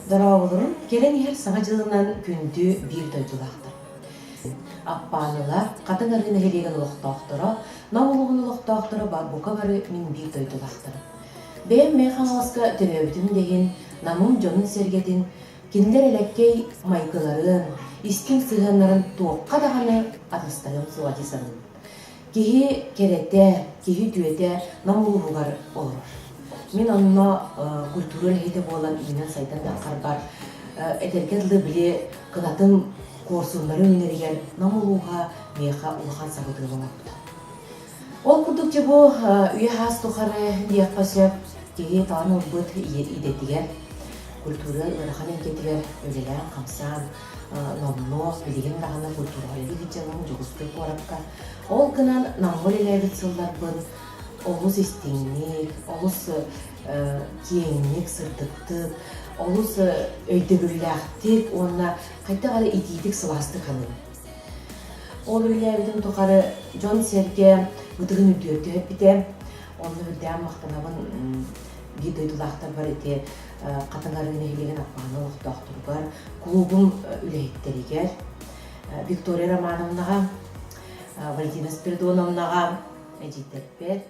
Дорооболорун, кэлэн иһэр Саҥа дьылынан күндү биир дойдулаахтар. Аппаанылар, Хатыҥ Арыы нэһилиэгин олохтоохторо, Нам улууһун олохтоохторо бука бары мин биир дойдулаахтарым. Бэйэм Мэҥэ Хаҥаласка төрөөбүтүм да иһин, Намым дьонун-сэргэтин, кинилэр элэккэй майгыларын, истиҥ сыһыаннарын туохха даҕаны атастарыам суоҕа дии саныыбын. Киһи кэрэтэ, киһи үтүөтэ Нам улууһугар олорор. Мин онно культура үлэһитэ буолан үүнэн-сайдан таххарбар, этэргэ дылы били кынатым куорсуннары үүнэригэр Нам улууһа миэхэ улахан сабыдыалы оҥорбута. Ол курдук дьэ бу үйэ-саас тухары диэххэ сөп, киһи талан ылбыт идэтигэр, культура ыарахан эйгэтигэр үлэлээн-хамсаан, номнуо билигин даҕаны культураҕа үлэлии сылдьабын Дьокуускай куоракка. Ол гынан Намҥа үлэлээбит сылларбын олус истиҥник, олус киэҥник, сырдыктык, олус өйдөбүллээхтик уонна хайдах эрэ итиитик, сылаастык саныыбын. Ол үлэлээбитим тухары дьон-сэргэ ытыгын үрдүгэр түһэрбитэ. Онно үрдээн махтанабын биир дойдулаахтарбар ити Хатыҥ Арыы нэһилиэгин Аппааны олохтоохторугар, кулуубум үлэһиттэригэр, Виктория Романовнаҕа, Валентина Спиридоновнаҕа, эдьиийдэрбэр.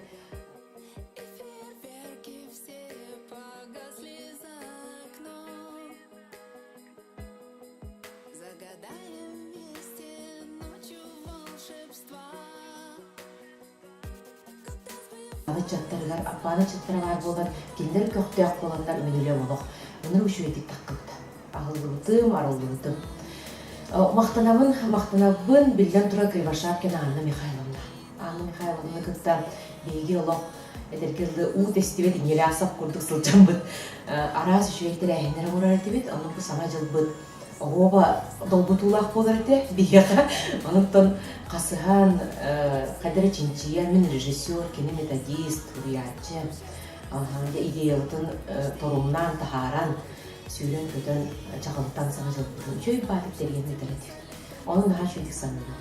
Ыччаттарыгар Аппааны ыччаттара баар буолан, кинилэр көхтөөх буоланнар мин үлэм олох ынырык үчүгэйдик таххыбыта. Аһыллыбытым, арыллыбытым. Махтанабын, махтанабын, биллэн турар Кривошапкина Анна Михайловна. Анна Михайловна кытта биһиги олох эдэргэ дылы уу тэстибэт инньэлээх курдук сылдьаммыт араас үчүгэй тэрээһиннэри оҥорор этибит. Онон бу Саҥа дьылбыт оһуоба долгутуулаах буолар этэ биһиэхэ. Онтон хасыһан, хайдах эрэ чинчийэн, мин режиссер, кини методист, суруйааччы, идеябытын торумнаан таһааран, сүүрэн-көтөн, чаҕылытан саҥа дьылбытын үчүгэй баатык тэрийэн ыытар этибит. Ону наһаа үчүгэйдик саныыбын.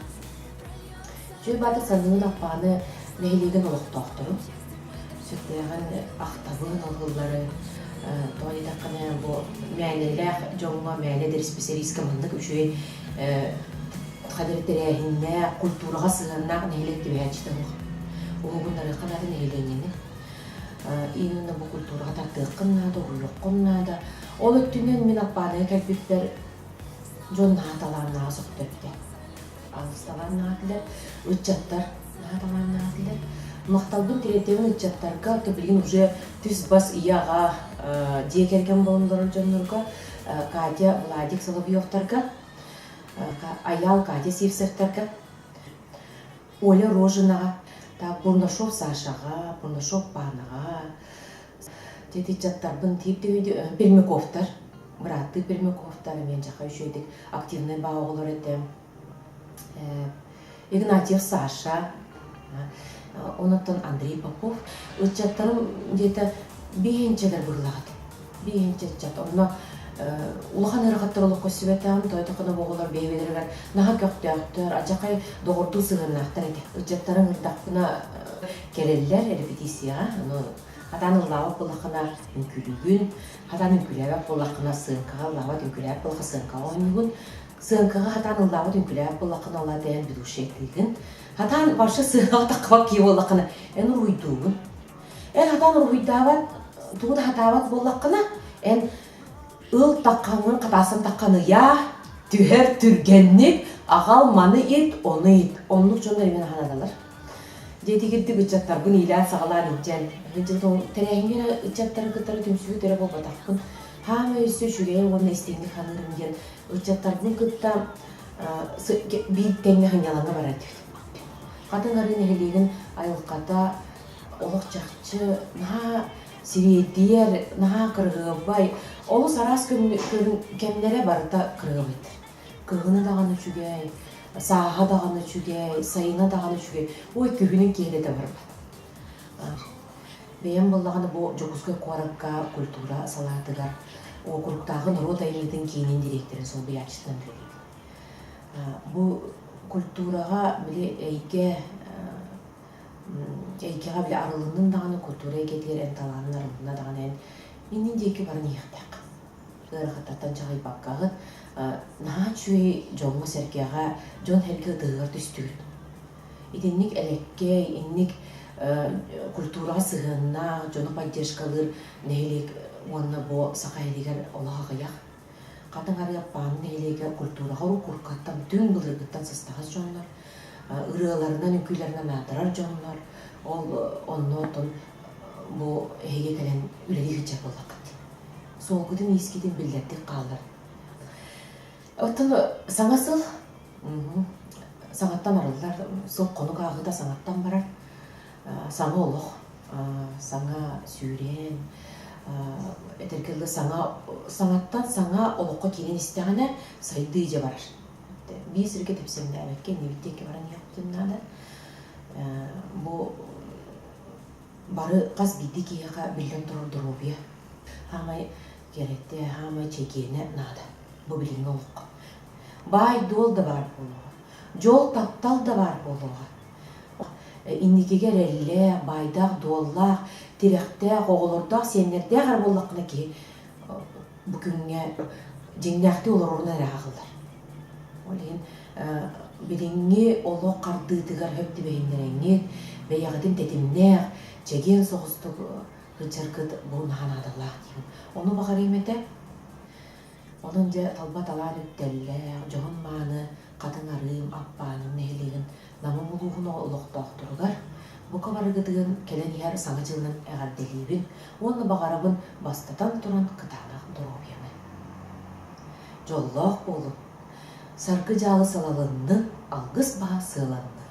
Үчүгэй баатык саныыбын Аппааны нэһилиэгин олохтоохторун сүрдээҕин ахтабын, алгыллары тоҕо диэтэххинэ бу мээнэлээх дьоҥҥо, мээнэ эдэр исписэлиискэ маннык үчүгэй хадыр тэрээһиннээх, культураҕа сыһыаннаах нэһилиэк түбэһээччитэ суох. Уһугуннарыахха наада нэһилиэнньэни. Именно бу культураҕа тардыаххын наада, уһуйуоххун наада. Ол өттүнэн мин Аппааныга кэлбиппэр дьон наһаа талааннааҕа сөхтөрбүтэ. Алыс талааннаах этилэр, ыччаттар наһаа талааннаах этилэр. Махталбын тириэрдэбин ыччаттарга, то билигин уже түс-бас ийэ-аҕа дьиэ кэргэн буолан олорор дьоннорго Катя, Владик Соловьевтарга, Айаал, Катя Сивцевтарга, Оля Рожинаҕа, так Бурнашов Сашаҕа, Бурнашов Панаҕа, Дьэ ыччаттарбын тиип Пермяковтар, бырааттыы Пермяковтар эмиэ дьаха үчүгэйдик активнай баа оҕолор этэ. Игнатьев Саша, онуттан Андрей Попов. Ыччаттарым где-то биэһинчэлэр быһыылаах этэ. Биэһинчэ ыччат. Онно улахан ыарахаттар олоххо сүбэтэҕим, тоойдоххуна бу оҕолор бэйэ-бэйэлэригэр наһаа көхтөөхтөр, адьахай доҕордуу сыһыаннаахтар этэ. Ыччаттарын ыҥырдахпына кэлэллэр репетицияҕа, ону хатаан ыллаабат буоллаххына үҥкүүлүүгүн, хатаан үҥкүүлээбэт буоллаххына сыаҥкаҕа ыллаабат, үҥкүүлээбэт буоллахха сыаҥкаҕа оонньуугун, сыаҥкаҕа хатаан ыллаабат, үҥкүүлээбэт буоллаххына ол аата эн ведущайдыыгын, хатаан вообще сыаҥкаҕа таххыбат киһи буоллаххына эн уруһуйдуугун. Эн хатаан уруһуйдаабат, тугу да хатаабат буоллаххына, эн ыл таххаҥҥын хатаасан тахханыйаа, түһэр түргэнник, аҕал маны ит, ону ит. Оннук дьоннор именно хананалар. Дьиэтигирдик ыччаттарбын иилээн-саҕалаан илдьэн, тэрээһиҥҥэ эрэ ыччаттары кытары түмсүбүт эрэ буолбатахпын. Хаамай өссө үчүгэйэ уонна истиҥник саныырым диэн ыччаттарбын кытта биир тэҥҥэ сынньалаҥҥа барар этибит. Хатыҥ Арыы нэһилиэгин айылҕата олох чахчы наһаа сириэдийэр, наһаа кырыһыабай, олус араас кэмнэрэ барыта кырыһыабайдар. Кыһына даҕаны үчүгэй, сааһа даҕаны үчүгэй, сайына даҕаны үчүгэй. Ой, күһүнүн киһилэтэ барбат. Бэйэм буоллаҕына бу Дьокуускай куоракка культура салаатыгар уокуруктааҕы норуот айымньытын киинин дириэктэрин солбуйааччытынан үлэлиибин. Бу культураҕа били эйгэ эйгэҕэ били арылыннын даҕаны культура эйгэтигэр эн талаанын арылынна даҕаны эн иннин диэки баран иһиэхтээх. Ыарахаттартан чаҕыйбаккаҕыт, наһаа үчүгэй дьоҥҥо-сэргэҕэ, дьон-сэргэ ытыһыгар түстүгүт. Итинник элэккэй, инник культураҕа сыһыаннаах, дьону поддержкалыыр нэһилиэк уонна бу Саха сиригэр олох аҕыйах. Хатыҥ Арыаппаан нэһилиэгэ культураҕа уруккуттан түҥ былыргыттан сыстаҕас дьоннор, ырыаларынан, үҥкүүлэринэн аатырар дьоннор, ол онно оттон бу эһиги кэлэн үлэлии сылдьар буоллаххыт. Суолгутун-иискитин биллэрдик хааллар. Оттон саҥа сыл саҥаттан арыллар, сыл хонук ааҕыыта саҥаттан барар, саҥа олох, саҥа сүүрээн, этэргэ дылы саҥа саҥаттан саҥа олоххо киирэн истэҕинэ сайдыы дьэ барар. Биир сиргэ тэпсэҥнээбэккэ иннибит диэки баран иһиэхпитин наада. Бу бары хас биирдии киһиэхэ биллэн турар доруобуйа хаамай кэрэтэ, хаамай чэгиэнэ наада бу билиҥҥи олоххо. Баай-дуол да баар буолуоҕа, дьол, таптал да баар буолуоҕа. Инникигэ эрэллээх, баайдаах-дуоллаах, тирэхтээх, оҕолордоох, сиэннэрдээх эрэ буоллаххына киһи бу күҥҥэ дьиҥнээхтии олорорунан эрэ ааҕыллар. Ол иһин билиҥҥи олох хардыытыгар сөп түбэһиннэрэҥҥит, бэйэҕитин тэтимнээх, чэгиэн соҕустук сылдьаргыт бу наһаа наадалаах диибин. Ону баҕарыам этэ. Онон дьэ талба талаан үктэллээх, дьоһун-мааны Хатыҥ Арыым, Аппааным нэһилиэгин Намым улууһун олохтоохторугар бука барыгытыгын кэлэн иһэр Саҥа дьылынан эҕэрдэлиибин уонна баҕарабын бастатан туран кытаанах доруобуйаны. Дьоллоох буолун, саргы дьаалы салалыннын, алгыс баһа сыаланнын.